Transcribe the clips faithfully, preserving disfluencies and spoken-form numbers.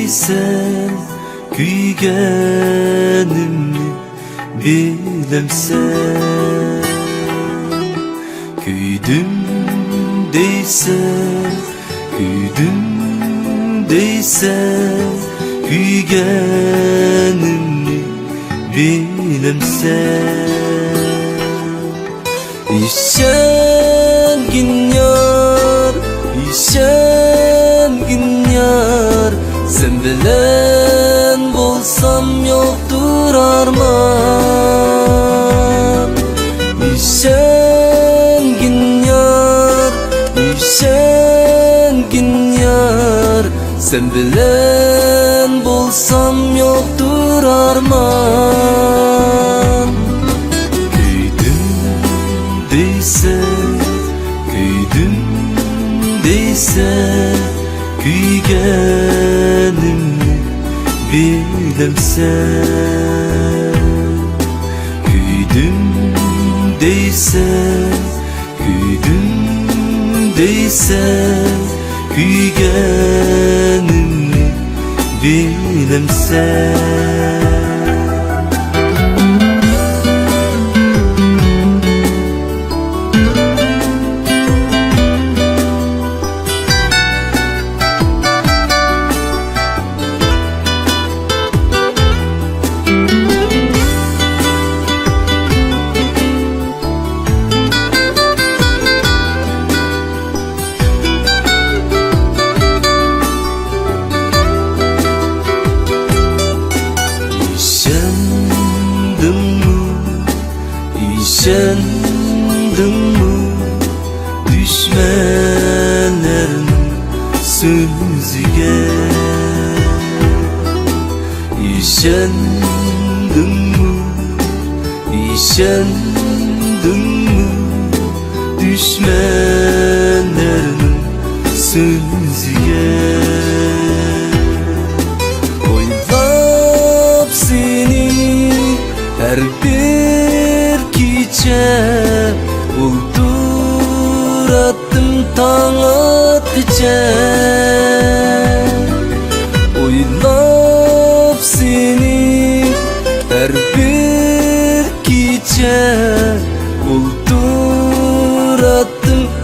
سەن كۆيگەنلىكىمنى بىلەمسەن؟ كۆيدۈم دەيسەن، كۆيدۈم دەيسەن، كۆيگەنلىكىمنى بىلەمسەن؟ ئىشەنگىن يار، ئىشەنگىن يار، سەن بىلەن بولسام يوقتۇر ئارمان. ئىشەنگىن يار، ئىشەنگىن يار، سەن بىلەن بولسام يوقتۇر ئارمان. كۆيدۈم دەيسەن، كۆيدۈم دەيسەن، كۆيگەنلىكىمنى بىلەمسەن؟ كۆيدۈم دەيسەن، كۆيدۈم دەيسەن، كۆيگەنلىكىمنى بىلەمسەن؟ ئىشەندىڭمۇ، ئىشەندىڭمۇ دۈشمەنلەرنىڭ سۆزىگە؟ ئىشەندىڭمۇ، ئىشەندىڭمۇ دۈشمەنلەرنىڭ سۆزىگە؟ ئويلاپ سېنى ھەر بىر كېچە ئولتۇراتتىم تاڭ ئاتقىچە. ئويلاپ سېنى ھەر بىر كېچە ئولتۇراتتىم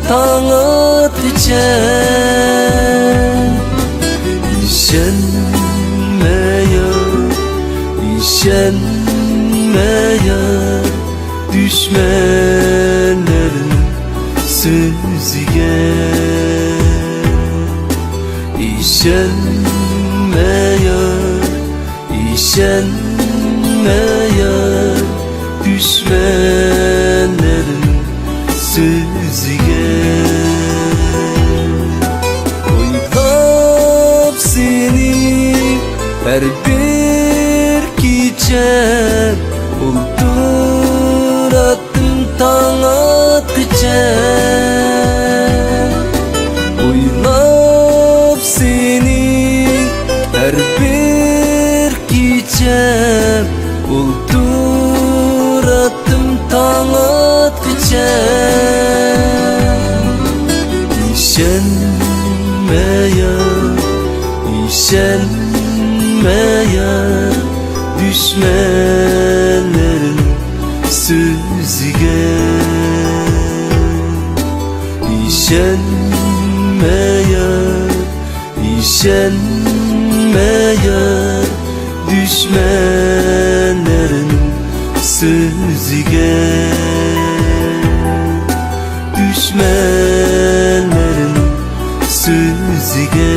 تاڭ ئاتقىچە. ئىشەنمە يار، ئىشەنمە يار، دۈشمەنلەرنىڭ سۆزىگە. ئىشەنمە يار، ئىشەنمە يار، دۈشمەنلەرنىڭ سۆزىگە. ئويلاپ سېنى ھەر بىر كېچە ئولتۇراتتىم تاڭ ئاتقىچە. ئويلاپ سېنى ھەر بىر كېچە ئولتۇراتتىم تاڭ ئاتقىچە. ئىشەنمە يار، ئىشەنمە يار، دۈشمەنلەرنىڭ سۆزىگە. ئىشەنمە يار، ئىشەنمە يار، دۈشمەنلەرنىڭ سۆزىگە. دۈشمەنلەرنىڭ سۆزىگە.